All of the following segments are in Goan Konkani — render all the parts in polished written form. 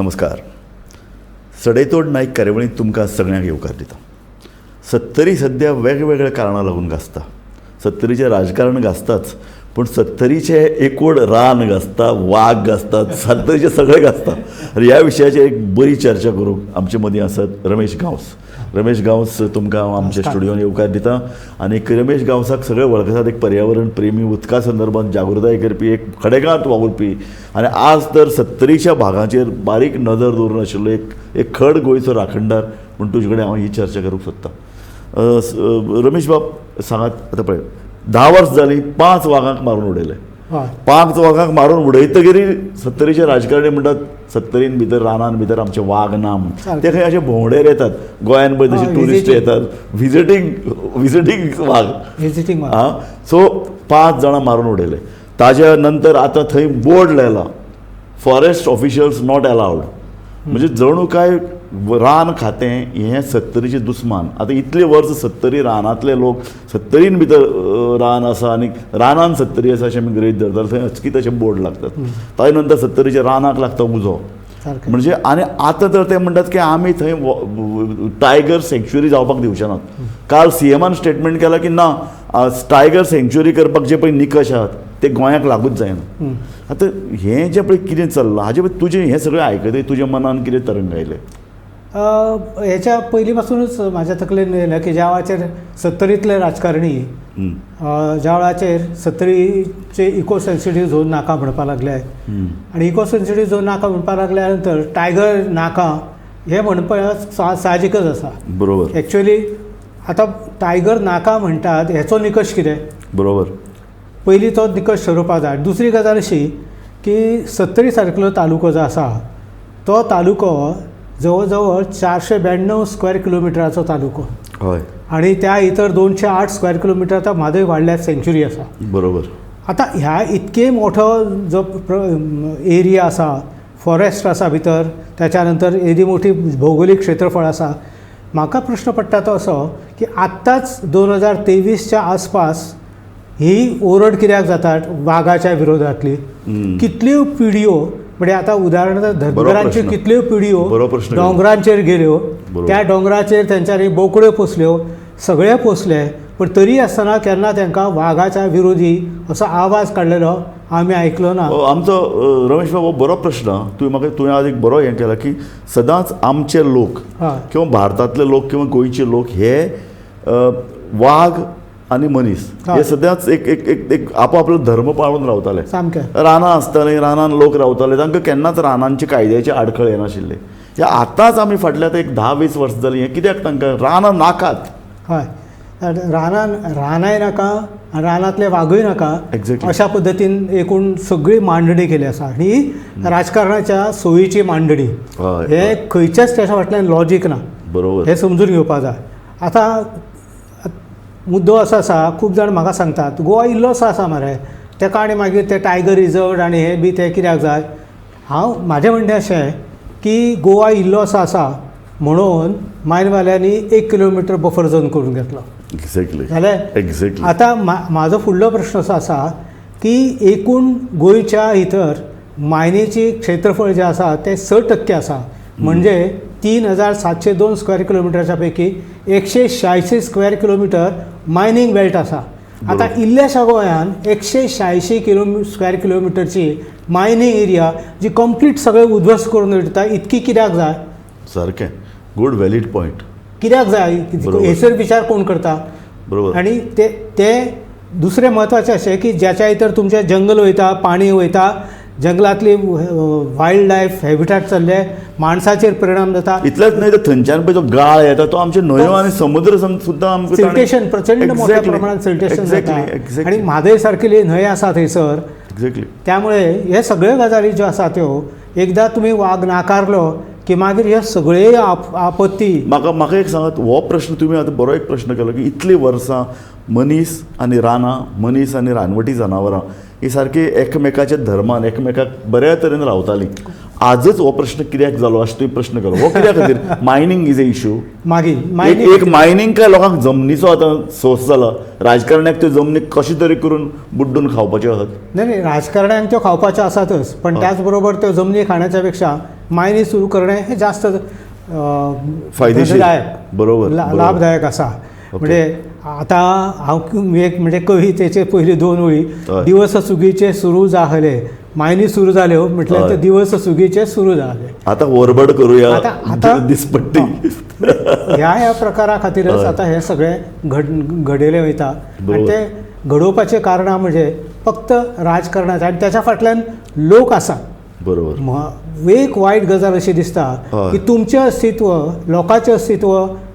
नमस्कार. सडेतोड नायक कार्यावळींत तुमकां सगळ्यांक येवकार दिता. सत्तरी सद्या वेगवेगळ्या कारणां लागून गाजता. सत्तरीचें राजकारण गाजताच, पूण सत्तरीचें एकूण रान गाजता, वाग गाजतात, सत्तरीचें सगळें गाजता. आनी ह्या विशयाचेर एक बरी चर्चा करूंक आमचे मदीं आसात रमेश गांवस. रमेश गांवस, तुमकां हांव आमच्या स्टुडियोन येवकार दिता. आनी रमेश गांवसाक सगळे वळखतात, एक पर्यावरण प्रेमी, उदका संदर्भात जागृताय करपी, एक खडेगांत वावुरपी आनी आज तर सत्तरीच्या भागाचेर बारीक नदर दवरून आशिल्लो एक एक खड गोंयचो राखणदार म्हूण तुजे कडेन हांव ही चर्चा करूंक सोदतां. रमेश बाब, सांगात, आतां पळय 10 वर्स जालीं 5 वागांक मारून उडयले. 5 वागांक मारून उडयतगीर सत्तरीचे राजकारणी म्हणटात सत्तरीन भितर रानान भितर आमचे वाग ना म्हूण. ते खंय अशे भोंवडेर येतात गोंयान पळय, तशे ट्युरिस्ट येतात, विजिटींग विजिटींग वाग. विजिटींग. आं, सो 5 जाणां मारून उडयले. ताज्या नंतर आतां थंय बोर्ड लायला, फॉरेस्ट ऑफिशियल्स not allowed. म्हणजे जणू काय रान खातें हें सत्तरीचें दुस्मान. आतां इतले वर्स सत्तरी रानांतले लोक सत्तरीन भितर रान आसा आनी रानान सत्तरी आसा अशें आमी गृहीत धरतात, थंय अचकीत अशें बोर्ड लागतात. ताजे नंतर सत्तरीच्या रानाक लागता उजो. म्हणजे आनी आतां तर ते म्हणटात की आमी थंय टायगर सँक्च्युरी जावपाक दिवचे नात. काल सीएमान स्टेटमेंट केलां की ना, टायगर सँक्च्युरी करपाक जे पळय निकश आहात ते गोंयाक लागूच जायना. आतां हें जें पळय कितें चल्लां हाजे पळय तुजें हें सगळें आयकतकीर तुज्या मनान कितें तरंग आयलें? हेच्या पयलीं पासुनूच म्हाज्या तकलेन येयलें की ज्या वेळाचेर सत्तरींतले राजकारणी ज्या वेळाचेर सत्तरीचे इको सेन्सिटीव झोन नाका म्हणपाक लागले आनी इको सेन्सिटीव झोन नाका म्हणपाक लागल्या नंतर टायगर नाका हें म्हणपा साहजिकच आसा. एक्चुअली आतां टायगर नाका म्हणटात हेचो निकश कितें? पयलीं तो निकश थारोवपाक जाय. दुसरी गजाल अशी की सत्तरी सारकिलो तालुको जो आसा तो तालुको जवळ जवळ 492 स्क्वेअर किलोमिटराचो तालुको. आनी त्या भितर 208 स्क्वेअर किलोमिटर आतां म्हादय वायल्ड लायफ सँक्च्युरी आसा. आतां ह्या इतके मोठो जो एरिया आसा, फॉरेस्ट आसा भितर, त्याच्या नंतर येदी मोठी भौगोलीक क्षेत्रफळ आसा, म्हाका प्रश्न पडटा तो असो की आत्ताच 2023च्या आसपास ही ओरड कित्याक जाता वागाच्या विरोधांतली? कितल्यो पिढयो, म्हणजे आतां उदाहरणार्थ धनगरांच्यो कितल्यो पिढयो दोंगरांचेर गेल्यो, त्या दोंगराचेर तेंच्यांनी बोकड्यो पोसल्यो, सगळे पोसले, पण तरी आसतना केन्ना तांकां वागाच्या विरोधी असो आवाज काडलेलो आमी आयकलो ना. आमचो रमेश बाबू बरो प्रश्न. तुवें म्हाका तुवें आज एक बरो हें केला की सदांच आमचे लोक किंवा भारतांतले लोक किंवा गोंयचे लोक हे वाग आनी मनीस हे सदांच एक एक एक एक आपआपलो धर्म पाळून रावताले. सामकें. रानां आसतालीं, रानान लोक रावताले, तांकां केन्नाच रानांचे कायद्याची आडखळ येनाशिल्ली. हे आतांच आमी फाटल्या एक 10-20 वर्सां जालीं हें कित्याक तांकां रानां नाकात? हय, रानान रानांय नाका, रानांतले वागूय नाका, अशा पद्दतीन एकूण सगळी मांडणी केली आसा. ही राजकारणाच्या सोयीची मांडणी, हे खंयच्याच त्याच्या फाटल्यान लॉजीक ना. हे समजून घेवपाक जाय. आतां मुद्दो असो आसा, खूब जाण म्हाका सांगतात गोवा इल्लोसो आसा मरे, तेका आनी मागीर ते टायगर रिजर्व आनी हे बी ते कित्याक जाय? हांव म्हाजें म्हणणें अशें की गोवा इल्लोसो आसा म्हणून मायनवाल्यांनी 1 किलोमिटर बफर झोन करून घेतलो. जालें. आतां म्हाजो फुडलो प्रश्न असो आसा की एकूण गोंयच्या भितर मायनीची क्षेत्रफळ जें आसा तें 6% आसा, म्हणजे 3702 स्क्वेअर किलोमिटराच्या पैकी 186 स्क्वेअर किलोमिटर मायनींग बेल्ट आसा. आतां इल्ल्याशा गोंयान 186 स्क्वेअर किलोमिटरची मायनींग एरिया जी कंप्लीट सगळें उद्ध्वस्त करून उडयता, इतकी कित्याक जाय? सारकें, गुड व्हॅलीड पॉयंट. कित्याक जाय हेचेर विचार कोण करता? आनी ते ते दुसरें म्हत्वाचें अशें की ज्याच्या भितर तुमचें जंगल वयता, पाणी वयता, जंगलांतली वायल्ड लायफ हॅबिटाट चल्ले, माणसाचेर परिणाम जाता. इतलेंच न्हय तर थंयच्यान पळय जो गाळ येता तो आमचे न्हंयो आनी समुद्र सुद्दां आमकां सिल्टेशन प्रचंड मोठ्या प्रमाणात सिल्टेशन जाता आनी म्हादय सारकेली न्हंय आसा थंयसर. त्यामुळे हे सगळे गजाली ज्यो आसा त्यो एकदां तुमी वाग नाकारलो की मागीर हे सगळे आपत्ती. म्हाका म्हाका एक सांगात, हो प्रश्न तुमी आतां बरो एक प्रश्न केलो की इतलीं वर्सां मनीस आनी रानां, मनीस आनी रानवटी जनावरां ही सारकी एकमेकाच्या धर्मान एकमेकाक बऱ्या तरेन रावतालीं. आजच हो प्रश्न कित्याक जालो अशें तुवें प्रश्न केलो. हो कित्या खातीर? Mining is a issue. मागीर एक मायनींग काय लोकांक जमनीचो आतां सोर्स जाला, राजकारण्याक त्यो जमनी कशें तरी करून बुड्डून खावपाच्यो आसात. नाही नाही, राजकारण्यांक त्यो खावपाच्यो आसातच, पण त्याच बरोबर त्यो जमनी खाण्याच्या पेक्षा मायनी सुरू करणे हे जास्त फायदेशीर. धंदेदायक, बरोबर, बरोबर. लाभदायक आसा. म्हणजे आतां हांव एक म्हणजे कवितेचे पयली दोन ओळी, दिवस सुगीचे सुरू जाहले, मायनी सुरू जाल्यो म्हटल्यार ते दिवस सुगीचे सुरू जाले. आतां ओरबड करुया आतां दिसपट्टी. ह्या ह्या प्रकारा खातीरच आतां हें सगळें घडयलें वयता आनी ते घडोवपाचें कारणां म्हणजे फक्त राजकारणाचें आनी त्याच्या फाटल्यान लोक आसा. बरोबर. एक वायट गजाल अशी दिसता की तुमचें अस्तित्व, लोकांचें अस्तित्व,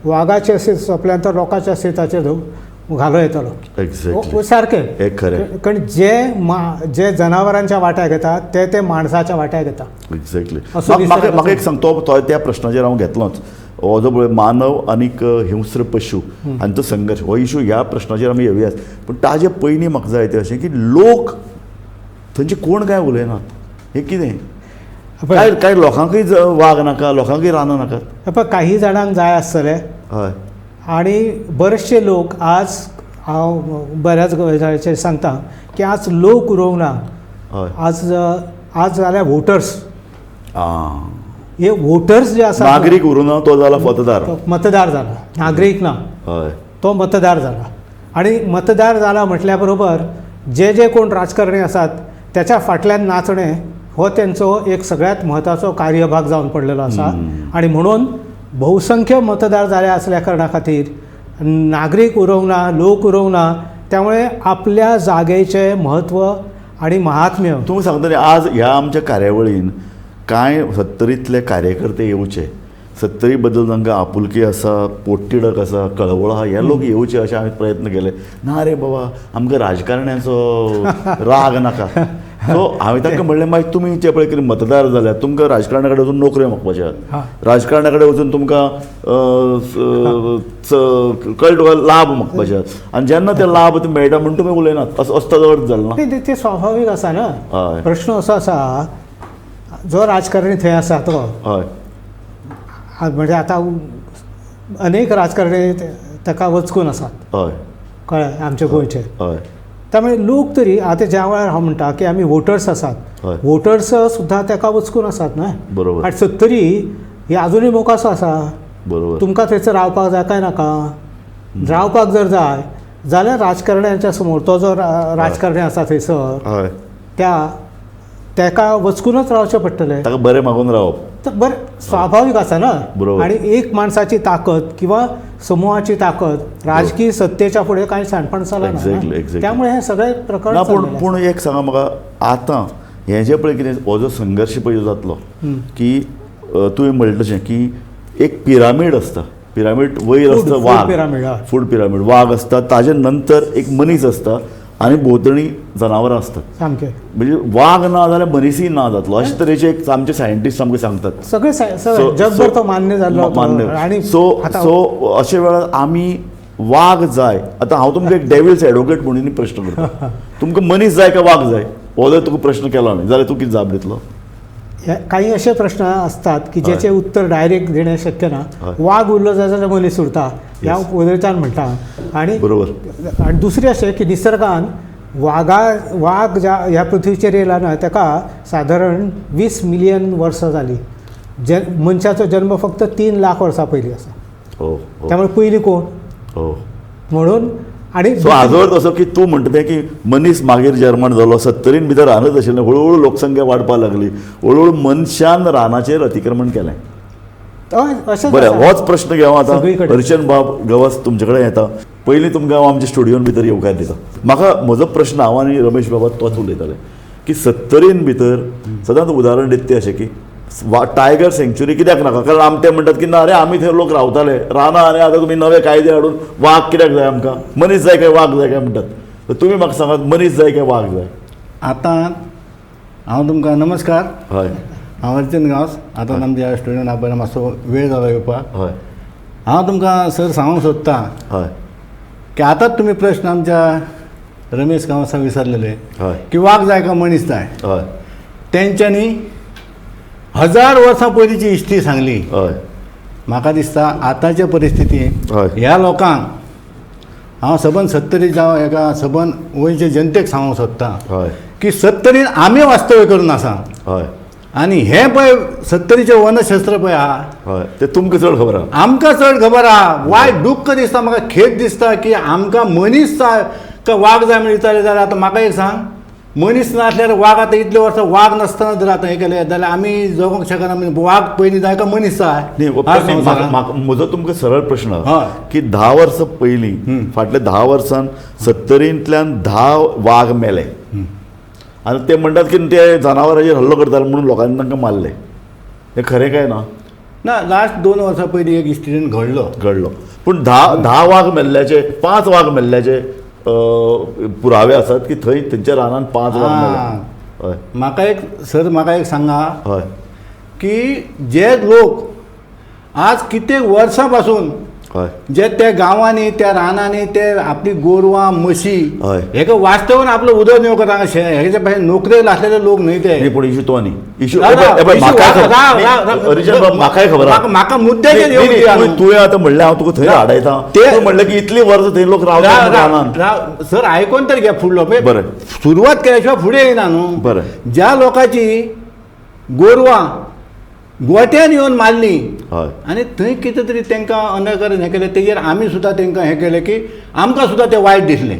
वागाचें अस्तित्व सोंपल्यान तर लोकांच्या अस्तित्वाचेर घालो येतलो. एक्झॅक्टली, सारकें खरें. कारण जे जे जनावरांच्या वाट्याक येता ते ते माणसाच्या वाट्याक येता. एक्झॅक्टली. म्हाका एक सांग, तो त्या प्रश्नाचेर हांव घेतलोच, हो जो पळय मानव आनीक हिंस्र पशु हांचो संघर्श हो इशू, ह्या प्रश्नाचेर आमी येवया. पूण ताजे पयलीं म्हाका जाय तें अशें की लोक थंयचे कोण काय उलयनात, हें कितें? काय काय लोकांकूय वाग नाका, लोकांकूय रानां नाकात. पळय काही जाणांक जाय आसतलें. हय. आनी बरेचशे लोक आज, हांव बऱ्याच गजालीचेर सांगता की आज लोक उरोवंक ना. हय. आज आज जाल्यार वोटर्स, हे वोटर्स जे आसा, नागरीक उरूं ना, तो जाला मतदार, मतदार जाला, नागरीक ना. हय, तो मतदार जाला. आनी मतदार जाला म्हटल्या बरोबर जे जे कोण राजकारणी आसात त्याच्या फाटल्यान नाचणें हो तेंचो एक सगळ्यांत म्हत्वाचो कार्यभाग जावन पडलेलो आसा. आनी म्हणून बहुसंख्य मतदार जाले आसल्या कारणा खातीर नागरीक उरोवंक ना, लोक उरोवंक ना, त्यामुळे आपल्या जागेचें म्हत्व आनी महात्म्य. तुमी सांगता आज ह्या आमच्या कार्यावळीन कांय सत्तरींतले कार्यकर्ते येवचे, सत्तरी बद्दल तांकां आपुलकी आसा, पोटतिडक आसा, कळवळो आहा, हे लोक येवचे अशें हांवें प्रयत्न केले. ना रे बाबा, आमकां राजकारण्यांचो राग नाका. सो हांवें तांकां म्हणलें, मागीर तुमी जे पळय कितें मतदार जाल्यार तुमकां राजकारणा कडेन वचून नोकऱ्यो मागपाच्यो आहात, राजकारणा कडेन वचून तुमकां कळटा तुका लाभ मागपाचे आहात, आनी जेन्ना ते लाभ मेळटा म्हूण तुमी उलयनात, असो ताजो अर्थ जालो ना. ते स्वाभावीक आसा ना. प्रश्न असो आसा, जो राजकारणी थंय आसा तो, हय, म्हणजे आतां अनेक राजकारणी ताका वचकून आसात. हय, कळ्ळें, आमचे गोंयचे. हय. त्यामुळे लोक तरी आतां ज्या वेळार हांव म्हणटा की आमी वोटर्स आसात, वोटर्स सुद्दां ताका वचकून आसात न्हय. बरोबर. आनी सत्तरी ही आजुनूय मोकासो आसा. बरोबर. तुमकां थंयसर रावपाक जाय काय नाका? रावपाक जर जाय जाल्यार राजकारण्यांच्या समोर तो जो राजकारणी आसा थंयसर, त्या ताका वचकूनच रावचें पडटलें, ताका बरें मागून रावप तर बरें स्वाभावीक आसा ना. बरोबर. आनी एक माणसाची ताकद किंवा समुहाची ताकद राजकीय सत्तेच्या फुडें कांय शाणपण चलना. त्यामुळे हे सगळे प्रकरण ना. पूण पूण एक सांगा म्हाका, आतां हें जें पळय कितें हो जो संघर्श पळय जातलो की तुवें म्हणलें तशें की एक पिरामीड आसता, पिरामीड वयर आसता वाग, फूड पिरामीड, वाग आसता, ताजे नंतर एक मनीस आसता आनी भोंवतणी जनावरां आसतात. सामकें. म्हणजे वाग ना जाल्यार मनीसय ना जातलो अशे तरेचे एक आमचे सायंटिस्ट आमकां सांगतात. सगळे जगभर तो मान्य जाल्लो. मान्य. आनी सो सो अशे वेळार आमी वाग जाय. आतां हांव तुमकां एक डेविल्स एडवोकेट म्हणून प्रश्न करता, तुमकां मनीस जाय काय वाग जाय हो जर तुका प्रश्न केलो हांवें जाल्यार तूं कितें जाप दितलो? काही असे प्रश्न असतात की ज्याचे उत्तर डायरेक्ट देणे शक्य ना. वाघ उरलो जाल्यार मनीस उरता ह्या उदयतान म्हणटा. आणि बरोबर. आणि दुसरे अशें की निसर्गान वाघ ज्या ह्या पृथ्वीचेर येयला ना ताका सादारण 20 मिलियन वर्सां जाली. मनशाचो जन्म फक्त 3 लाख वर्सां पयलीं आसा. त्यामुळे पयलीं कोण म्हणून. आणि सो हाजो अर्थ असो की तूं म्हणटा तें की मनीस मागीर जर्मन जालो, 70 भितर रानच आशिल्लें, हळूहळू लोकसंख्या वाडपाक लागली, हळूहळू मनशान रानाचेर अतिक्रमण केलें. बरें, होच प्रश्न घेवं आतां हरचंद बाब गवस तुमचे कडेन येता. पयलीं तुमकां हांव आमच्या स्टुडियोन भितर येवकार दिता. म्हाका म्हजो प्रश्न हांव आनी रमेश बाबा तोच उलयताले की 70 भितर सदांच उदाहरण दिता तें अशें की टायगर सँक्च्युरी कित्याक नाका, कारण आम ते म्हणटात की ना रे आमी थंय लोक रावताले रानां, आनी आतां तुमी नवे कायदे हाडून वाग कित्याक जाय आमकां, मनीस जाय काय वाग जाय काय म्हणटात. तर तुमी म्हाका सांगात, मनीस जाय काय वाग जाय? आतां हांव तुमकां नमस्कार. हय, हांव हरचंद गांवस. आतां आमच्या स्टुडंट आपल्याला मातसो वेळ जालो येवपाक. हय, हांव तुमकां सर सांगूंक सोदतां हय की आतांच तुमी प्रश्न आमच्या रमेश गांवसाक विचारलेले की वाग जाय काय मनीस जाय. हय, तेंच्यांनी 1000 वर्सां पयलींची हिस्ट्री सांगली. हय, म्हाका दिसता आतांच्या परिस्थितींत ह्या लोकांक हांव सबंद 70 जावं एका सबंद गोंयचे जनतेक सांगूंक सोदतां हय की 70 आमी वास्तव्य करून आसा. हय, आनी हें पळय सत्तरीचें वनशस्त्र पळय आहा, हय, ते तुमकां चड खबर आहा, आमकां चड खबर आहा. वायट दुख्ख दिसता म्हाका, खेद दिसता की आमकां मनीस जाय का वाग जाय म्हण विचारलें जाल्यार आतां म्हाका एक सांग, मनीस नासल्यार वाग आतां इतले वर्सां वाग नासतना जर आतां हें केलें जाल्यार आमी जगोंक शकना. वाग पयलीं जाय का मनीस जाय? न्ही, म्हजो तुमकां सरळ प्रश्न की 10 वर्सां पयलीं, फाटल्या 10 वर्सान सत्तरींतल्यान 10 वाग मेले आनी ते म्हणटात की ते जनावरांचेर हल्लो करताले म्हणून लोकांनी तांकां मारले, हें खरें काय ना? ना, लास्ट 2 वर्सां पयलीं एक इन्सिडंट घडलो, पूण 10 वाग मेल्ल्याचे, 5 वाग मेल्ल्याचे पुरावे आसात की थंय थंयच्या रानान 5 वाग मेले. हय, म्हाका एक सर, म्हाका एक सांगा, हय, की जे लोक आज कित्येक वर्सां पासून हय जे त्या गांवांनी त्या रानांनी ते आपली गोरवां म्हशी हय हेका वास्तवान आपलो उदरनिर्वाह करता, हेच्या भायर नोकरेक आसलेले लोक न्हय ते. पूण इशू तो न्ही, इशू म्हाकाय खबर, म्हाका मुद्द्याचेर येवं. तुवें आतां म्हणलें हांव तुका थंय आडायता, तूं म्हणलें की इतली वर्सां थंय लोक रावता रानान. सर आयकोन तर घे फुडलो, बरें, सुरवात केल्या शिवाय फुडें येयना न्हू. बरें, ज्या लोकांची गोरवां गोट्यान येवन मारली आनी थंय कितें तरी तांकां अनकरण हें केलें, तेजेर आमी सुद्दां तांकां हें केलें की आमकां सुद्दां तें वायट दिसलें,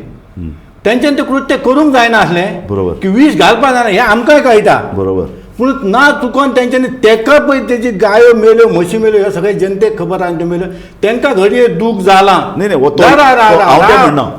तेंच्यान तें कृत्य करूंक जायना आसलें, बरोबर, की विश घालपाक जायना हें आमकांय कळटा, बरोबर, पूण ना चुकोन तेंच्यांनी तेका पळय तेजी गायो मेल्यो म्हशी मेल्यो ह्यो सगळे जनतेक खबर आनी त्यो मेल्यो, तेंकां घडये दूख जालां. न्ही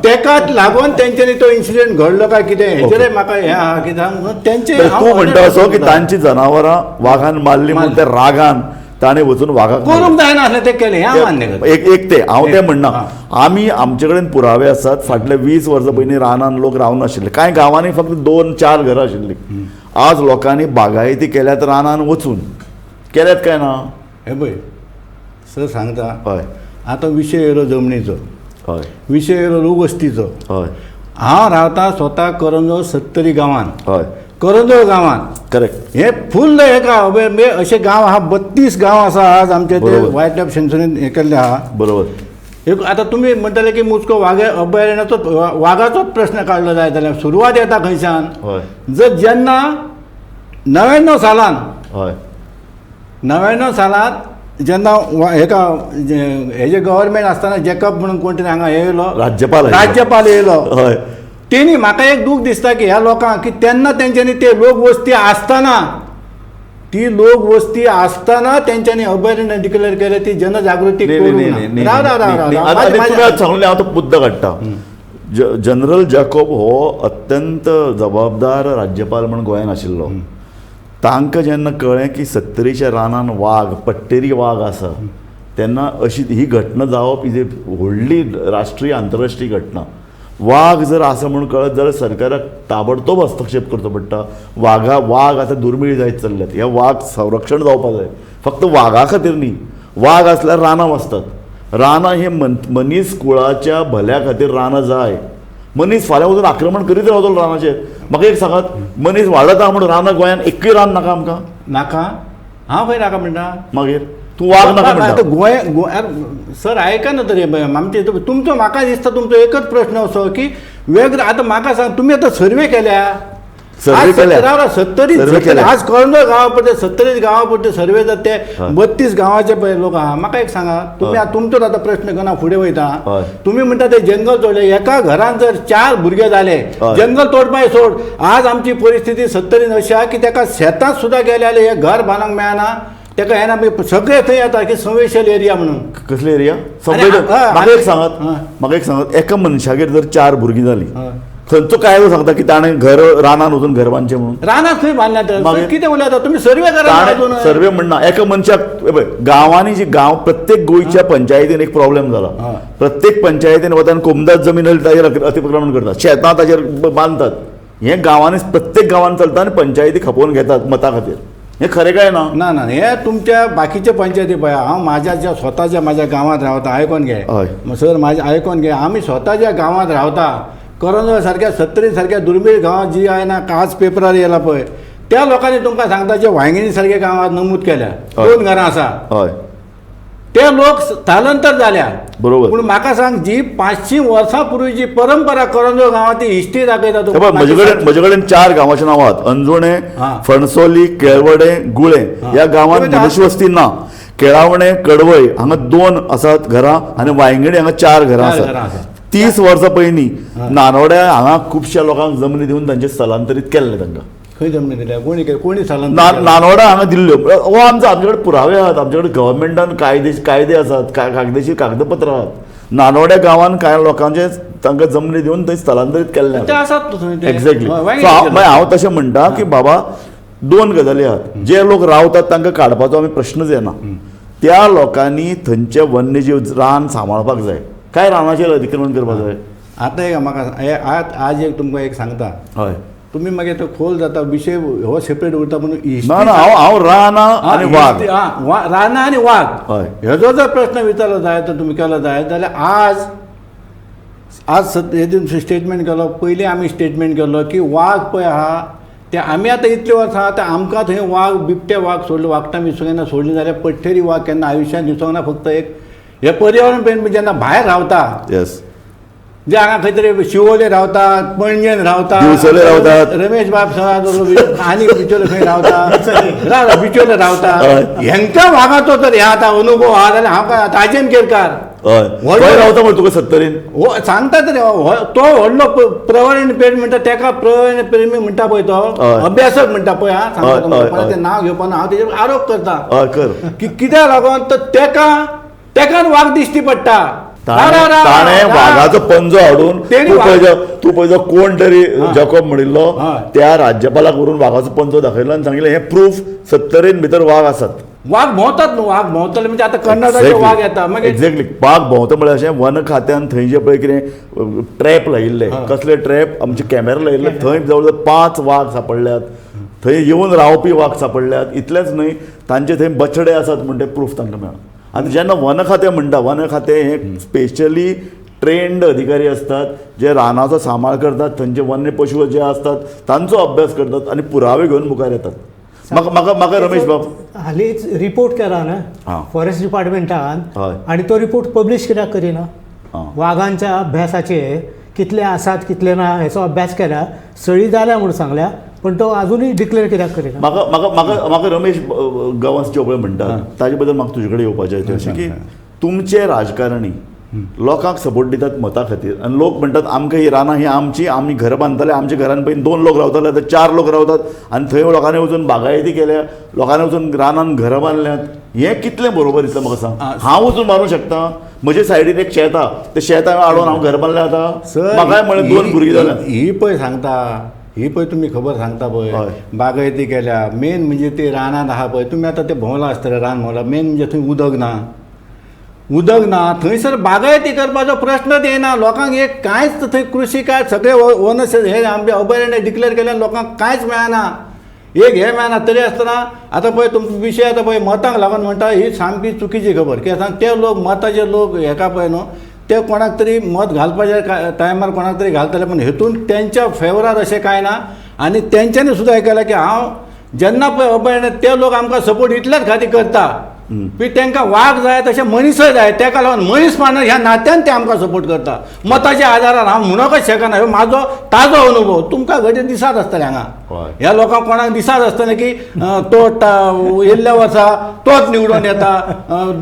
तेकाच लागून तेंच्यांनी तो इन्सिडंट घडलो काय कितें हेचेर म्हाका हें आहा कितें तेंचे. तूं म्हणटा असो की तांची जनावरां वागान मारली म्हूण त्या रागान ताणें वचून वागाक करूंक जायना आसलें तें केलें, हें मान्य करता. एक एक तें हांव तें म्हणना, आमी आमचे कडेन पुरावे आसात. फाटले 20 वर्सां पयलीं रानान लोक रावनाशिल्ले, कांय गांवांनी फक्त 2-4 घरां आशिल्लीं. आज लोकांनी बागायती केल्यात रानान वचून, केल्यात काय ना? हे पळय सर सांगता, हय, आतां विशय येयलो जमनीचो, हय, विशय येयलो लोकवस्तीचो. हय, हांव रावता स्वता करंजोळ सत्तरी गांवांत, हय, करंजोळ गांवांत, करेक्ट, हे फुल्ल हेका अशे गांव आहा, 32 गांव आसा आज आमचे ते वायल्ड लायफ सेन्चुरीन हें केल्ले आहा, बरोबर. एक आतां तुमी म्हणटाले की मुस्को वागे अभयारण्याचो वागाचोच प्रश्न काडलो जायत जाल्यार सुरवात येता खंयच्यान? हय, जर जेन्ना 99 सालान, हय, 99 सालान जेन्ना हेका हेजे गव्हर्मेंट आसतना जेकब म्हणून कोण तरी हांगा येयलो, राज्यपाल, राज्यपाल येयलो, हय, तेणी म्हाका एक दूख दिसता की ह्या लोकांक की तेन्ना तेंच्यांनी ते लोक वस्ती आसतना, ती लोक वस्ती आसतना तेंच्यांनी अभयारण्य डिक्लेअर केलें, ती जनजागृती करूंक ना. सांगलें हांव तो मुद्दो काडटा. जनरल जॅकॉब हो अत्यंत जबाबदार राज्यपाल म्हूण गोंयांत आशिल्लो. तांकां जेन्ना कळ्ळें की सत्तरीच्या रानान वाग, पट्टेरी वाग आसा, तेन्ना अशी ही घटना जावप is a व्हडली राष्ट्रीय आंतरराष्ट्रीय घटना. वाग जर आसा म्हूण कळत जाल्यार सरकाराक ताबडतोब हस्तक्षेप करचो पडटा. वाग आतां दुर्मीळ जायत चल्ल्यात, हे वाग संरक्षण जावपाक जाय, फक्त वागा खातीर न्ही. वाग आसल्यार रानां वाचतात, रानां हे मनीस कुळाच्या भल्या खातीर रानां जाय. मनीस फाल्यां वचून आक्रमण करीत रावतलो रानाचेर. म्हाका एक सांगात, मनीस वाडत आहा म्हणून रानां गोंयांत एकूय रान नाका आमकां? नाका, हांव खंय नाका म्हणटा? मागीर तूं वाग नाका म्हणटा? गोंय सर आयका न्हू तरी आमचे तुमचो म्हाका दिसता तुमचो एकच प्रश्न असो की वेगळो. आतां म्हाका सांग, तुमी आतां सर्वे केल्या, सर्वे केल्या सत्तरी, आज करंजोळ गांवा पुरते 70 गांवा पुरते सर्वे जाता, ते 32 गांवाचे पळय लोक आहा. म्हाका एक सांगा, तुमी तुमचोच आतां प्रश्न घेवन हांव फुडें वयता. तुमी म्हणटा ते जंगल तोडले, एका घरान जर 4 भुरगे जाले, जंगल तोडपाय सोड, आज आमची परिस्थिती सत्तरीन अशी आहा की ताका शेतांत सुद्दां गेले जाल्यार हें घर बांदूंक मेळना, ताका येना. सगळे थंय येता की संवेदनशील एरिया म्हणून. कसली एरिया? म्हाका एक सांगात, म्हाका एक सांगात, एका मनशागेर जर 4 भुरगीं जालीं, खंयचो कायदो सांगता की ताणें घर रानान वचून घर बांदचें म्हणून? रानांत खंय बांदल्या? कितें उलयता तुमी? सर्वे करा. सर्वे म्हणना, एका मनशाक गांवांनी जी गांव, प्रत्येक गोंयच्या पंचायतीन एक प्रॉब्लेम जाला. प्रत्येक पंचायतीन वता कोमदाद जमीन आसली ताजेर अतिक्रमण करतात, शेतां ताजेर बांदतात. हें गांवांनी प्रत्येक गांवांत चलता आनी पंचायती खपोवन घेतात मतां खातीर. हें खरें काय ना? ना ना, हे तुमच्या बाकीचे पंचायती पळय. हांव म्हाज्या ज्या स्वताच्या म्हाज्या गांवांत रावता, आयकोन घे सर, म्हाजें आयकोन घे, आमी स्वताच्या गांवांत रावता, करंजोळ सारक्या सत्तरी सारक्या दुर्मीळ गांवांत जी आहे ना आज पेपरार येयला पळय, त्या लोकांनी तुमकां सांगता जे वांयगिणी सारक्या गांवांत नमूद केल्या 2 घरां आसा, हय, ते लोक स्थलांतर जाल्या. बरोबर. पूण म्हाका सांग, जी 500 वर्सां पूर्वी जी परंपरा करंजोळ गांवांत ती हिस्ट्री दाखयता हे पळय, म्हजे कडेन 4 गांवांची नांवां आहात. अंजुणे, फणसोली, केळवडे, गुळे ह्या गांवांत मनुष्यवस्ती ना. केळावणे, कडवय हांगा 2 आसात घरां आनी वायंगिणी हांगा 4 घरां आसात. 30 वर्सां पयलीं नानोड्या हांगा खुबश्या लोकांक जमनी दिवन तांचे स्थलांतरीत केल्ले. तांकां खंय जमनी दिल्या? कोणी कोणी स्थलांतर? नानोडा हांगा दिल्ल्यो. हो आमचो, आमचे कडेन पुरावे आहात, आमचे कडेन गव्हर्मेंटान कायदे आसात, कागदेशीर कागदपत्रां आहात. नानोड्या गांवान कांय लोकांचे तांकां जमनी दिवन थंय स्थलांतरीत केल्ले आसात. एक्झॅक्टली. मागीर हांव तशें म्हणटा की बाबा 2 गजाली आहात. जे लोक रावतात तांकां काडपाचो आमी प्रश्नच येना. त्या लोकांनी थंयचे वन्यजीव रान सांबाळपाक जाय. काय रानाचेर अतिक्रमण करपाक जाय? आतां एक म्हाका आज एक तुमकां एक सांगता. हय, तुमी मागीर तो खोल जाता विशय हो सेपरेट उरता म्हणून. ना ना, हांव रानां आनी वाग, रानां आनी वाग हेजो जर प्रश्न विचारलो जाय तर तुमी केलो जाय जाल्यार आज आज हेतून स्टेटमेंट केलो. पयलीं आमी स्टेटमेंट केलो की वाग पळय आहा ते आमी आतां इतले वर्सां आतां आमकां थंय वाग, बिबटे वाग सोडले, वागटां दिसूंक येना सोडली जाल्यार पट्टेरी वाग केन्ना आयुश्यान दिसूंक ना. फक्त एक हे पर्यावरण प्रेमी जेन्ना भायर रावता, येस, जे हांगा खंय तरी शिवोले रावतात, पणजेन रावतात, दिवचले रावतात, रमेश बाब सगळ्या आनी बिचोले खंय रावता, बिचोले रावता, हेंकां वागाचो तर हे आतां अनुभव आहा जाल्यार हांव काय ताजेन केरकार हय रावता म्हण तुका सत्तरीन हो सांगता तरी तो व्हडलो प्रवरण प्रेमी म्हणटा तेका, प्रवरण प्रेमी म्हणटा पळय तो अभ्यासक म्हणटा पळय. हा सांगता तें नांव घेवपा हांव तेजेर आरोप करता की कित्याक लागून तर तेका तेकान वाग दिश्टी पडटा. ताणें वागाचो पंजो हाडून तूं पळय कोण तरी जॅकॉब म्हणिल्लो त्या राज्यपालाक व्हरून वागाचो पंजो दाखयलो आनी सांगिल्लें हें प्रूफ सत्तरीन भितर वाग आसात. वाग भोंवतात न्हू, वाग भोंवतले म्हणजे आतां कर्नाटकाचे वाग येता. मागीर एक्झॅक्टली वाग भोंवता म्हळ्यार अशें वन खात्यान थंय जे पळय कितें ट्रॅप लायिल्ले, कसले ट्रॅप, आमचे कॅमेरा लायिल्ले, थंय जवळ जवळ 5 वाग सापडल्यात, थंय येवन रावपी वाग सापडल्यात. इतलेंच न्हय, तांचे थंय बछडे आसात म्हण ते प्रूफ तांकां मेळ्ळा. आनी जेन्ना वन खातें म्हणटा, वन खातें हें स्पेशली ट्रेन्ड अधिकारी असतात जे रानाचो सांबाळ करतात, थंयचे वन्य पशु जे आसतात तांचो अभ्यास करतात आनी पुरावे घेवन मुखार येतात. म्हाका म्हाका म्हाका रमेश बाब हालींच रिपोर्ट केला ना फॉरेस्ट डिपार्टमेंटान, आनी तो रिपोर्ट पब्लीश कित्याक करिना? वागांच्या अभ्यासाचे कितले आसात कितले ना हेचो अभ्यास केला, सळी जाल्या म्हूण सांगल्या, पण तो अजूनय डिक्लेअर कित्याक करिना? म्हाका म्हाका म्हाका म्हाका रमेश गांवस जे पळय म्हणटा ताजे बद्दल म्हाका तुजे कडेन येवपाचें अशें की तुमचे राजकारणी लोकांक सपोर्ट दितात मतां खातीर आनी लोक म्हणटात आमकां ही रानां ही आमची, आमी घरां बांदतले, आमच्या घरान पयलीं 2 लोक रावताले आतां 4 लोक रावतात आनी थंय लोकांनी वचून बागायती केल्या, लोकांनी वचून रानान घरां बांदल्यात. हें कितलें बरोबर दिसता म्हाका सांग? हांव वचून मारूंक शकता? म्हजे सायडीन एक शेत आहा, तें शेत हांवें हाडून हांव घर बांदलें आतां म्हाकाय म्हळें 2 भुरगीं जाल्या. ही पळय सांगता, ही पळय तुमी खबर सांगता पळय बागायती केल्या, मेन म्हणजे ते रानांत आहा पळय तुमी आतां ते भोंवला आसतले, रान भोंवला, मेन म्हणजे थंय उदक ना, उदक ना थंयसर बागायती करपाचो प्रश्नच येना. लोकांक एक कांयच थंय कृशी काय सगळे वन हे आमचे अभयारण्य डिक्लेअर केल्यान लोकांक कांयच मेळना, एक हें मेळना. तरी आसतना आतां पळय तुमचो विशय आतां पळय मतांक लागून म्हणटा ही सामकी चुकीची खबर. कित्याक सांग, ते लोक मताचे लोक हेका पळय न्हू ते कोणाक तरी मत घालपाच्या टायमार कोणाक तरी घालतले, पूण हेतून तेंच्या फेवरार अशें कांय ना. आनी तेंच्यांनी सुद्दां हें केलें की हांव जेन्ना पळय अभयारण्य ते लोक आमकां सपोर्ट इतल्याच खातीर करता की तांकां वाग जाय तशें मनीसय जाय, ताका लागून मनीसपणान ह्या नात्यान ते आमकां सपोर्ट करता मताच्या आदारान. हांव म्हणूंकच शकना, हो म्हाजो ताजो अनुभव. तुमकां घडये दिसात आसतलें हांगा ह्या लोकांक कोणाक दिसात आसतलें की तो येयल्ल्या वर्सा तोच निवडून येता,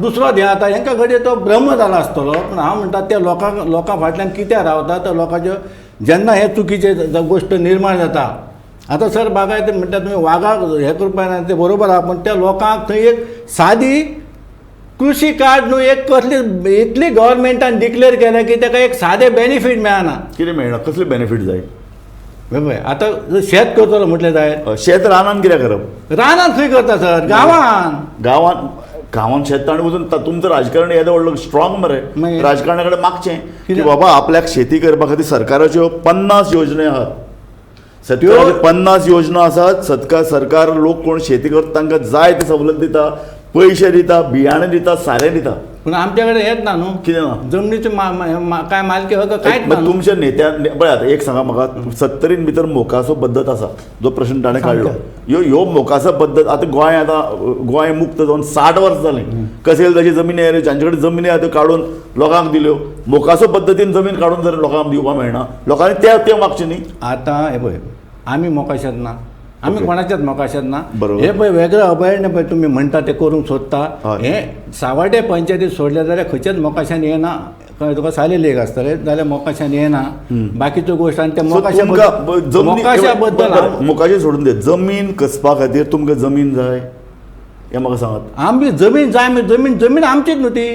दुसरोच हें जाता, हेंकां घडये तो भ्रम जाला आसतलो. पूण हांव म्हणटा त्या लोकांक लोकां फाटल्यान कित्याक रावता त्या लोकांच्यो जेन्ना हे चुकीचे गोश्ट निर्माण जाता. आतां सर बागायती म्हणटा तुमी वागाक हें करपा ना तें बरोबर आहा, पूण त्या लोकांक थंय एक सादी कृशी कार्ड न्हू एक कसली इतली गव्हर्मेंटान डिक्लेअर केलें की ताका एक सादें बेनिफीट मेळना. कितें मेळना? कसले बेनिफीट जाय? पळय आतां शेत करतलो म्हटलें जाय, शेत रानान कित्याक करप? रानान खंय करता सर? गांवान. गांवान गांवान शेत ताणें वचून तुमचो राजकारण येदो व्हडलो स्ट्रॉंग मरे, राजकारण्या कडेन मागचें की बाबा आपल्याक शेती करपा खातीर सरकाराच्यो 50 योजने आहात, सरकाराच्यो 50 योजना आसात, सरकार लोक कोण शेती करता तांकां जाय ती सवलत दिता, पयशे दिता, बियाणे दिता, सारें दिता. पूण आमचे कडेन हेच ना न्हू, कितें ना? जमनीचे काय मालकी हक्क कांयच ना. तुमच्या नेत्या पळय आतां एक सांगा म्हाका, सत्तरीन भितर मोकासो पद्दत आसा जो प्रश्न ताणें काडलो, ह्यो ह्यो मोकासो पद्दत आतां गोंय आतां गोंय मुक्त जावन 60 वर्सां जालीं, कसेल ताची जमिनी आयल्यो, जांचे कडेन जमिनी आहा त्यो काडून लोकांक दिल्यो. मोकासो पद्दतीन जमीन काडून जर लोकांक दिवपाक मेळना, लोकांनी ते ते मागचें न्ही. आतां हे पळय आमी मोकाशात ना, आमी कोणाच्याच मोकाशात ना. बरोबर. हे पळय वेगळं अभयारण्य पळय तुमी म्हणटा ते करूंक सोदता, हे सावाटे पंचायतीत सोडले जाल्यार खंयच्याच मोकाशान येना. कळ्ळें तुका? साले लेक आसतले जाल्यार मोकाशान येना. बाकीच्यो गोश्ट आनी त्या मोकाशा बद्दल मोकाशे सोडून दे, जमीन कसपा खातीर तुमकां जमीन जाय हें म्हाका सांगात. आमची जमीन जाय म्हणजे जमीन जमीन आमचीच न्हू ती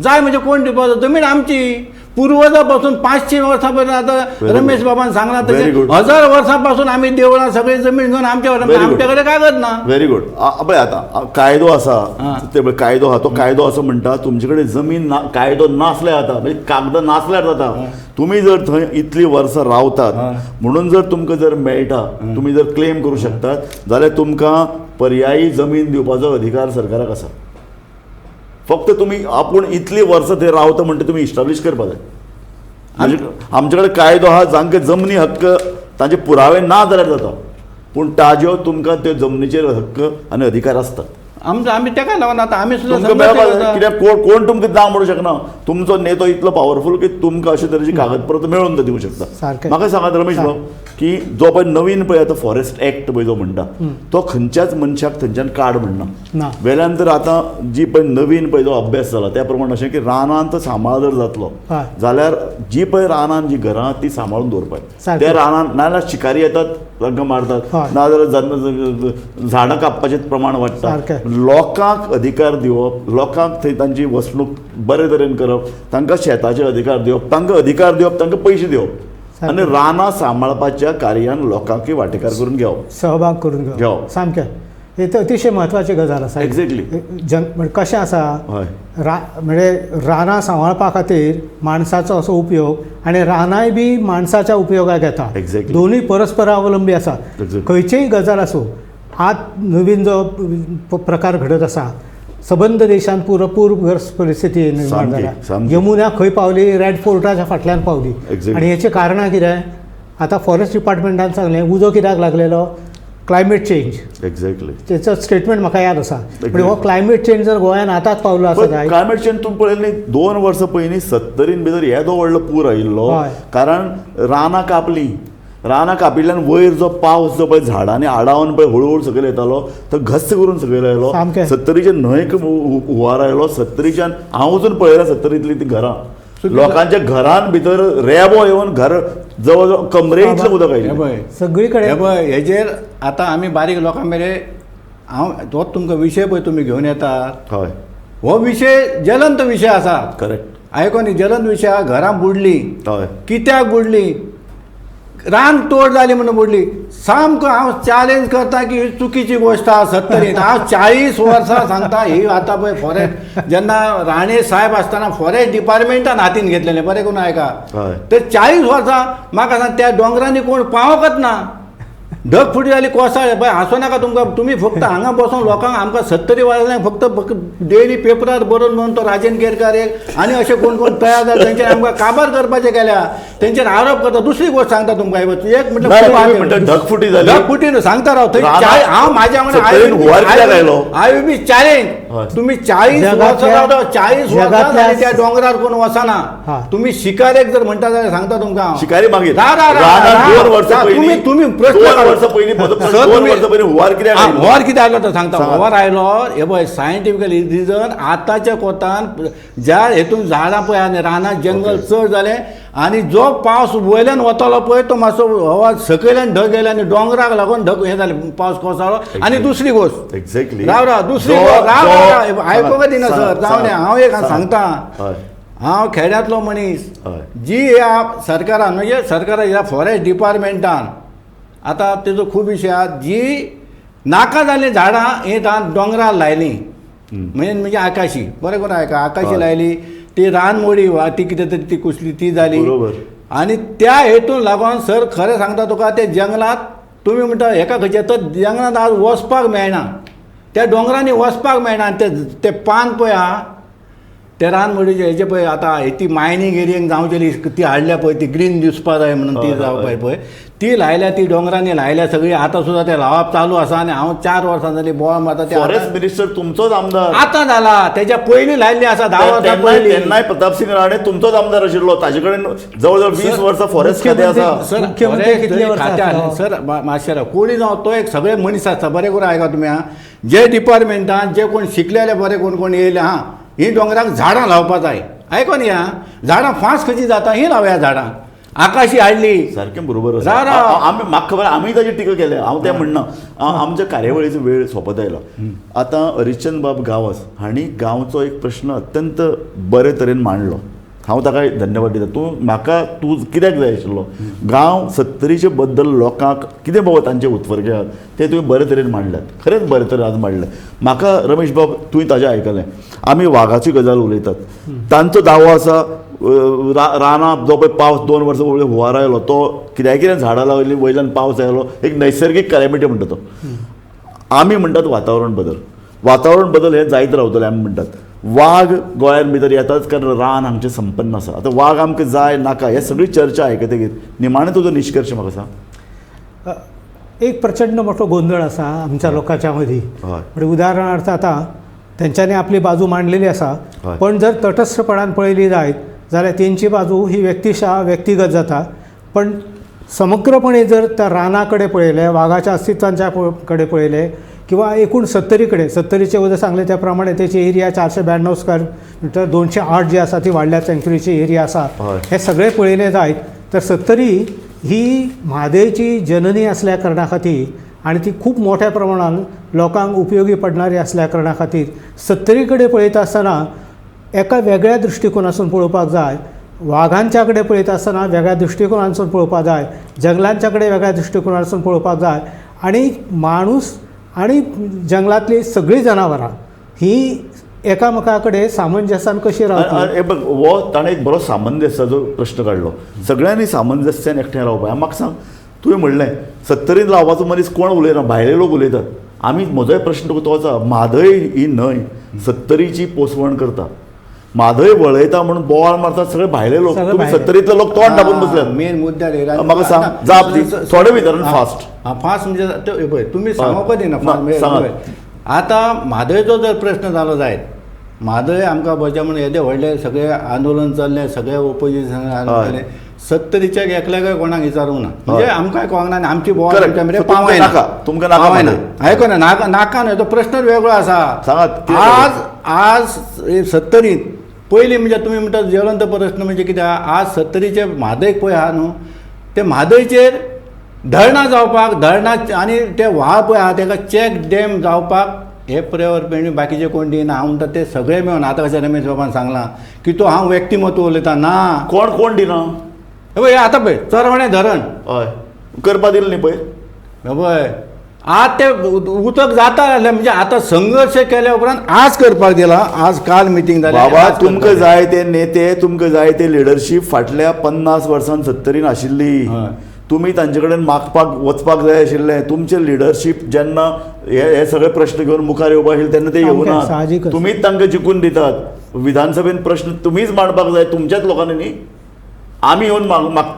जाय म्हणजे कोण दिवपाचो? जमीन आमची पुर्वजा पासून 500 वर्सां पर्यंत. आतां रमेश बाबान सांगला तशें 1000 वर्सां पासून आमी देवळां सगळी जमीन घेवन आमच्या आमच्या कडेन कागद ना. Very good. पळय आतां कायदो आसा, ते पळय कायदो आहा, तो कायदो असो म्हणटा तुमचे कडेन जमीन ना, कायदो नासल्यार जाता, म्हणजे कागदां नासल्यार जाता. तुमी जर थंय इतलीं वर्सां रावतात म्हणून जर तुमकां जर मेळटा, तुमी जर क्लेम करूं शकतात जाल्यार तुमकां पर्यायी जमीन दिवपाचो अधिकार सरकाराक आसा. फक्त तुमी आपूण इतलीं वर्सां थंय रावता म्हणटा तुमी इस्टाब्लीश करपाक जाय. म्हणजे आमचे कडेन कायदो आहा जांकां जमनी हक्क तांचे पुरावे ना जाल्यार जाता, पूण ताज्यो तुमकां त्यो जमनीचेर हक्क आनी अधिकार आसतात. आमचो आमी तेका लागून आतां आमी तुमकां मेळपाक जाय. कित्याक कोण कोण तुमकां ना म्हणूंक शकना. तुमचो नेतो इतलो पावरफूल की तुमकां अशे तरेची कागदपत्रां मेळोवन तो दिवंक शकता. म्हाका सांगात रमेश भाऊ की जो पळय नवीन पळय आतां फॉरेस्ट एक्ट पळय जो म्हणटा तो खंयच्याच मनशाक थंयच्यान काड म्हणना. वेल्यान तर आतां जी पळय नवीन पळय जो अभ्यास जाला त्या प्रमाणे अशें की रानांत सांबाळ जर जातलो जाल्यार जी पळय रानान जी घरां ती सांबाळून दवरपाक, त्या रानान नाजाल्यार शिकारी येतात तांकां मारतात, नाजाल्यार झाडां कापपाचें प्रमाण वाडटा. लोकांक अधिकार दिवप, लोकांक थंय तांची वसणूक बरे तरेन करप, तांकां शेताचे अधिकार दिवप, तांकां अधिकार दिवप, तांकां पयशे दिवप आनी रानां सांबाळपाच्या कार्यान लोकांकय वांटेकार करून घेवप, सहभाग करून घेवप. सामकें हे तर अतिशय म्हत्वाची गजाल आसा. एक्झॅक्टली. जंग कशें आसा म्हणजे रानां सांबाळपा खातीर माणसाचो असो उपयोग आनी रानांय बी माणसाच्या उपयोगाक येता. एक्झॅक्टली. दोनूय परस्परावलंबी आसा. खंयचीय गजाल आसूं, आज नवीन जो प्रकार घडत आसा सबंद देशांत पूरग्रस्त परिस्थिती निर्माण जाल्या. यमुना खंय पावली? रेड फोर्टाच्या फाटल्यान पावली. आनी हेचें कारणां कितें? आतां फॉरेस्ट डिपार्टमेंटान सांगलें उजो कित्याक लागलेलो? Climate change. Exactly. तेचो स्टेटमेंट म्हाका याद आसा. पण हो क्लायमेट चेंज जर गोंयान आतांच पावलो आसा जायत, क्लायमेट चेंज तुमी पळयलें न्ही, 2 वर्सां पयलीं 70 भितर येदो व्हडलो पूर आयिल्लो, कारण रानां कापलीं. रानां कापिल्ल्यान वयर जो पावस जो पळय झाडांनी आडावन पळय हळूहळू सकयल येतालो तो घस्स करून सकयल आयलो. 70चे न्हंयक हुंवार आयलो. 70च्यान हांव वचून पळयलां 70तलीं तीं घरां, लोकांच्या घरान भितर रेबो येवन घर जवळ जवळ कमरे इतलें उदक आयलें सगळी कडेन. हे पळय हेजेर आतां आमी बारीक लोकां मेरेन हांव तो तुमकां विशय पळय तुमी घेवन येतात, हय, हो विशय ज्वलंत विशय आसा. करेक्ट. आयकोन न्ही, ज्वलंत विशय आसा. घरां बुडलीं, हय, कित्याक बुडलीं? रान तोड जाली म्हणून बुडली. सामको हांव चॅलेंज करता की ही चुकीची गोश्ट आसा. 70 हांव 40 वर्सां सांगता ही आतां पळय फॉरेस्ट जेन्ना राणे साहेब आसतना फॉरेस्ट डिपार्टमेंटान हातीन घेतलेलें, बरें करून आयका. ते 40 वर्सां म्हाका सांग त्या दोंगरांनी कोण पावकच ना. ढगफुटी जाली, कोसळ्ळें. पळय हांसो नाका तुमकां, तुमी फक्त हांगा बसून लोकांक आमकां 70 वर्सां फक्त डेली पेपरार बरोवन म्हणून तो राजन केरकार एक आनी अशे कोण कोण तयार जाले तेंचेर आमकां काबार करपाचें केल्या, तेंचेर आरोप करता. दुसरी गोश्ट सांगता तुमकां, एक म्हटल्यार ढगफुटी जाली, ढगफुटी न्हू सांगता राव थंय हांव म्हाज्या वांगडा I will be challenge. तुमी 40 वर्सां रावता, 40 वर्सां जाली त्या दोंगरार कोण वचना. तुमी शिकारेक जर म्हणटा जाल्यार सांगता तुमकां, शिकारी मागीर तुमी प्रश्न हुंवार कित्याक आयलो तो सांगता. हुंवार आयलो हे पळय सायंटिफिकली रिजन आतांच्या कोतान ज्या हेतून झाडां पळय आनी रानां जंगल चड जालें आनी जो पावस वयल्यान वतालो पळय तो मातसो हवा सकयल्यान ढग गेले आनी दोंगराक लागून ढग हें जालें, पावस कोसळ्ळो. आनी दुसरी गोश्ट एक्झॅक्टली राव राव दुसरी गोश्ट राव राव आयकूंक दिना सर, जावं हांव एक सांगता, हांव खेड्यांतलो मनीस. जी ह्या सरकारान म्हणजे सरकारान ह्या फॉरेस्ट डिपार्टमेंटान आतां तेजो खूब विशय आहा, जी नाका जालीं झाडां ही दोंगरार लायलीं, म्हणजे म्हणजे आकाशी, बरें करून आयका, आकाशी लायली ती रानमोडी वा ती कितें तरी ती कुसली ती जाली. आनी त्या हेतून लागून सर खरें सांगता तुका ते जंगलांत तुमी म्हणटा हेका खंयच्या तर जंगलांत आज वचपाक मेळना, त्या दोंगरांनी वचपाक मेळना. आनी ते पान पळय आहा ते रानमोडीचे हेजे पळय आतां ती मायनींग एरियेक जावचेली ती हाडल्या पळय ती ग्रीन दिसपा जाय म्हणून ती जावपाक पळय ती लायल्या ती डोंगरांनी लायल्या सगळी आतां सुद्दां ते लावप चालू आसा आनी हांव 4 वर्सां जाली बोवाळ मारता ते फॉरेस्ट मिनिस्टर तुमचोच आमदार आतां जाला तेच्या पयलीं लायल्ली आसा 10 वर्सां पयलीं. तेन्नाय प्रतापसिंग राणे तुमचोच आमदार आशिल्लो, ताजे कडेन जवळ जवळ 20 वर्सां फॉरेस्ट खातें आसा. सर मुख्यमंत्री कितले वर्सां सर मातशें राव, कोणी जावं तो एक सगळे मनीस आसता. बरें करून आयका तुमी आं, जे डिपार्टमेंटान जे कोण शिकलेले बरे कोण कोण येयले आं, ही दोंगराक झाडां लावपा जाय. आयको न्ही आं, झाडां फास्ट खंयची जाता ही लावया झाडां. आकाशी हाडली सारकें बरोबर आसा. आमी म्हाका खबर आमी ताजी टिका केल्या, हांव तें म्हणना. आमच्या कार्यावळीचो वेळ सोंपत आयला. आतां हरिश्चंद्र बाब गांवस हांणी गांवचो एक प्रश्न अत्यंत बरे तरेन मांडलो, हांव ताका धन्यवाद दिता. तूं म्हाका तूं कित्याक जाय आशिल्लो गांव सत्तरीचे बद्दल लोकांक कितें बाबा तांचे उत्फर्के आहात ते तुवें बरे तरेन मांडल्यात, खरेंच बरे तरेन आज मांडलें. म्हाका रमेश बाब तुवें ताजें आयकलें, आमी वागाची गजाल उलयतात, तांचो दावो आसा रानां जो पळय पावस 2 वर्सां पयलीं हुंवार आयलो तो कित्याक कितें झाडां लायलीं वयल्यान पावस आयलो, एक नैसर्गीक कॅलेमिटी म्हणटा तो. आमी म्हणटात वातावरण बदल, वातावरण बदल हें जायत रावतलें आमी म्हणटात. वाग गोंयांत भितर येताच कारण रान आमचें संपन्न आसा. आतां वाग आमकां जाय नाका हे सगळी चर्चा आयकतकीर निमाणें तुजो निश्कर्श म्हाका सांग. एक प्रचंड मोठो गोंदळ आसा आमच्या लोकांच्या मदीं. म्हणजे उदाहरणार्थ आतां तेंच्यांनी आपली बाजू मांडलेली आसा, पण जर तटस्थपणान पळयली जायत जाल्यार तेंची बाजू ही व्यक्तिशा व्यक्तिगत जाता. पण समग्रपणे जर त्या राना कडेन पळयलें, वागाच्या अस्तित्वांच्या कडेन पळयलें किंवा एकूण सत्तरी कडेन, सत्तरीचे वयर सांगलें त्या प्रमाणे तेची एरिया 492 स्क्वेअर मिटर 208 जी आसा ती वाडल्या सँच्युरीची एरिया आसा. हे सगळे पळयले जायत तर सत्तरी ही म्हादयची जननी असल्या कारणा खातीर आनी ती खूब मोठ्या प्रमाणान लोकांक उपयोगी पडणारी असल्या कारणा खातीर सत्तरी कडेन पळयता आसतना एका वेगळ्या दृश्टिकोनासून पळोवपाक जाय, वागांच्या कडेन पळयता आसतना वेगळ्या दृश्टिकोनासून पळोवपाक जाय, जंगलांच्या कडेन वेगळ्या दृश्टिकोनासून पळोवपाक जाय आनी माणूस आनी जंगलांतली सगळीं जनावरां ही एकामेका कडेन सामंजसान कशी रावतली. हे बघ हो ताणें एक बरो सामंजस्याचो प्रश्न काडलो, सगळ्यांनी सामंजस्यान एकठांय रावपाक. म्हाका सांग तुवें म्हणलें सत्तरीन रावपाचो मनीस कोण उलयना, भायले लोक उलयतात. आमी म्हजोय प्रश्न तुका तो आसा, म्हादय ही न्हंय सत्तरीची पोसवण करता, म्हादय वळयता म्हणून बोवाळ मारतात सगळे भायले लोक, तुम्ही सत्तरीतले लोक तोंड दाबून बसल्यात. मेन मुद्द्यार म्हाका सांग जाप दी थोडे भितर फास्ट. फास्ट म्हणजे पळय तुमी सांगप दिना फास्ट. आतां म्हादयचो जर प्रश्न जालो जायत, म्हादय आमकां बचें म्हणून येदे व्हडले सगळे आंदोलन चल्लें, सगळे ओपोजिशन जालें, सत्तरीच्या एकल्याकय कोणाक विचारूंक ना, म्हणजे आमकां कोणाक ना, आमची बोवाळ आमच्या मेरेन पावयना. तुमकां नाका, आयको ना, नाका नाका न्हय, तो प्रश्नच वेगळो आसा. सांगात आज आज सत्तरींत पयलीं म्हणजे तुमी म्हणटा ज्वलंत प्रश्न म्हणजे कितें, आज सत्तरीचे म्हादयक पळय आहा न्हू, ते म्हादयचेर धरणां जावपाक, धरणां आनी ते व्हाळ पळय आहा तेका चॅक डॅम जावपाक हे प्रेवर पेणी बाकीचे कोण दिना. हांव म्हणटा ते सगळे मेळून आतां कशें रमेश बाबान सांगलां की तो हांव व्यक्तिमत्व उलयता ना, कोण कोण दिना पळय आतां पळय चरवणें धरण हय करपा दिलें न्ही पयर पळय आज ते उदक जाता जाल्यार म्हणजे आतां संघर्श केल्या उपरांत आज करपाक दिला, आज काल मिटींग जाली. बाबा तुमकां जाय ते नेते, तुमकां जाय ते लिडरशीप फाटल्या 50 वर्सां सत्तरीन आशिल्ली, तुमी तांचे कडेन मागपाक वचपाक जाय आशिल्लें. तुमचें लिडरशीप जेन्ना हे सगळे प्रश्न घेवन मुखार येवपा आशिल्ले तेन्ना ते येवना, तुमीच तांकां जिखून दितात. विधानसभेन प्रश्न तुमीच मांडपाक जाय तुमच्याच लोकांनी न्ही, आमी येवन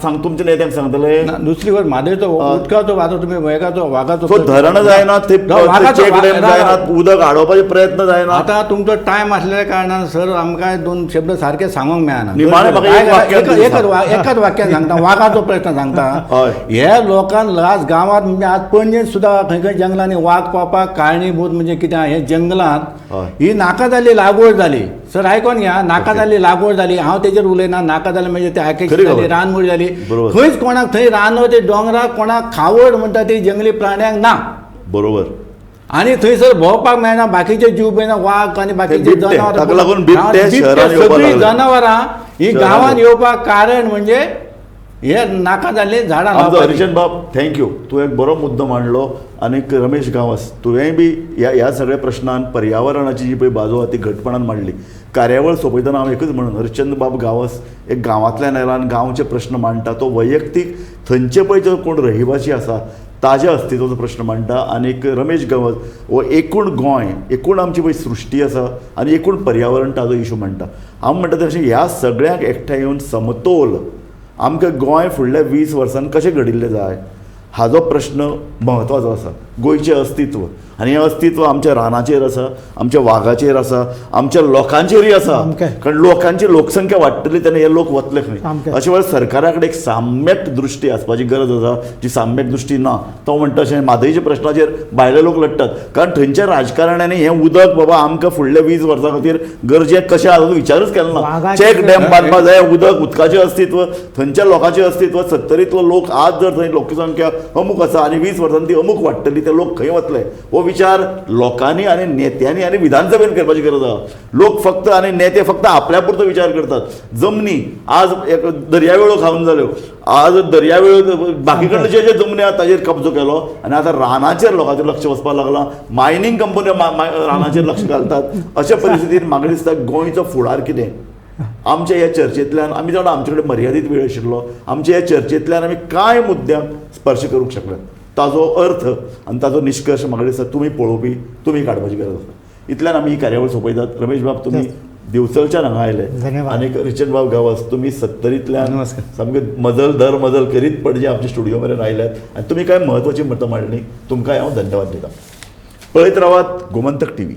सांग तुमच्या नेत्यांक सांगतले. दुसरी गोष्ट म्हादयचो उदकाचो आतां तुमी वेगाचो वागाचो धरण जायना, ते चेक डॅम जायना, उदक हाडोवपाचे प्रयत्न जायना. आतां तुमचो टायम आसलेल्या कारणान सर आमकां 2 शब्द सारके सांगूंक मेळना. एकच वाक्यान सांगता, वागाचो प्रश्न सांगता. हे लोकांक आज गांवांत म्हणजे आज पणजेन सुद्दां खंय खंय जंगलांनी वाग पावपाक कारणीभूत म्हणजे कितें, हे जंगलांत ही नाका जाल्ली लागवड जाली. सर आयकोन घ्या, नाका जाल्ली लागवड जाली, हांव तेजेर उलयना. नाका जालें म्हणजे ते आकेशी जाली, रानमूळ जाली, खंयच कोणाक थंय रान ते दोंगराक कोणाक खावड म्हणटा ती जंगली प्राण्यांक ना. बरोबर. आनी थंयसर भोंवपाक मेळना, बाकीचे जीव मेळना, वाग आनी बाकीचे जनावरां, सगळीं जनावरां ही गांवांत येवपाक कारण म्हणजे हे नाका जाल्ली झाडां. हरिचंद बाब thank you, तूं एक बरो मुद्दो मांडलो. आनी रमेश गांवस तुवेंय बी ह्या सगळ्या प्रश्नान पर्यावरणाची जी पळय बाजू आहा ती घटपणान मांडली. कार्यावळ सोंपयतना हांव एकूच म्हणून हरिश्चंद्र बाब गांवस एक गांवांतल्यान आयला आनी गांवचे प्रश्न मांडटा, तो वैयक्तीक थंयचे पळय जो कोण रहिवासी आसा ताज्या अस्तित्वाचो प्रश्न मांडटा आनीक रमेश गांवस हो एकूण गोंय, एकूण आमची पळय सृश्टी आसा आनी एकूण पर्यावरण ताजो इशू मांडटा. हांव म्हणटा तशें ह्या सगळ्यांक एकठांय येवन समतोल आमकां गोंय फुडल्या 20 वर्सांत कशें घडिल्लें जाय हाजो प्रश्न म्हत्वाचो आसा. गोंयचें अस्तित्व आनी हें अस्तित्व आमच्या रानाचेर आसा, आमच्या वागाचेर आसा, आमच्या लोकांचेरूय आसा, कारण लोकांची लोकसंख्या वाडटली तेन्ना हे लोक वतले खंय. अशें वेळार सरकारा कडेन एक सम्यक दृश्टी आसपाची गरज आसा, जी सम्यक दृश्टी ना. तो म्हणटा अशें म्हादयच्या प्रश्नाचेर भायले लोक लडटात, कारण थंयच्या राजकारण्यांनी हें उदक बाबा आमकां फुडल्या 20 वर्सां खातीर गरजेक कशें आसा विचारूच केलो ना. चॅक डॅम बांदपाक जाय, उदक, उदकाचें अस्तित्व, थंयच्या लोकांचें अस्तित्व. सत्तरींतलो लोक आज जर थंय लोकसंख्या अमूक आसा आनी 20 वर्सांनी ती अमूक वाडटली, ते लोक खंय वतले हो विचार लोकांनी आनी नेत्यांनी आनी विधानसभेन करपाची गरज आसा. लोक फक्त आनी नेते फक्त आपल्या पुरतो विचार करतात. जमनी आज एक दर्यावेळो खावन जाल्यो, आज दर्यावेळो बाकी कडले जे जे जमनी आसा ताजेर कब्जो केलो आनी आतां रानाचेर लोकांचेर लक्ष वचपाक लागलां. मायनींग कंपनी रानाचेर लक्ष घालतात. अशा परिस्थितीन म्हाका दिसता गोंयचो फुडार कितें आमच्या ह्या चर्चेंतल्यान आमी जाणा आमचे कडेन मर्यादीत वेळ आशिल्लो, आमच्या ह्या चर्चेंतल्यान आमी कांय मुद्द्यांक स्पर्श करूंक शकले ताजो अर्थ आनी ताजो निश्कर्श म्हाका दिसता तुमी पळोवपी तुमी काडपाची गरज आसा. इतल्यान आमी ही कार्यावळ सोंपयतात. रमेश बाब तुमी दिवचलच्यान हांगा आयले आनी रिचन बाब गांवस तुमी सत्तरींतल्यान सामके मजल दर मजल करीत पणजे आमच्या स्टुडियो मेरेन आयल्यात आनी तुमी कांय म्हत्वाची मतां मांडली, तुमकां हांव धन्यवाद दितां. पळयत रावात गोमंतक टीव्ही.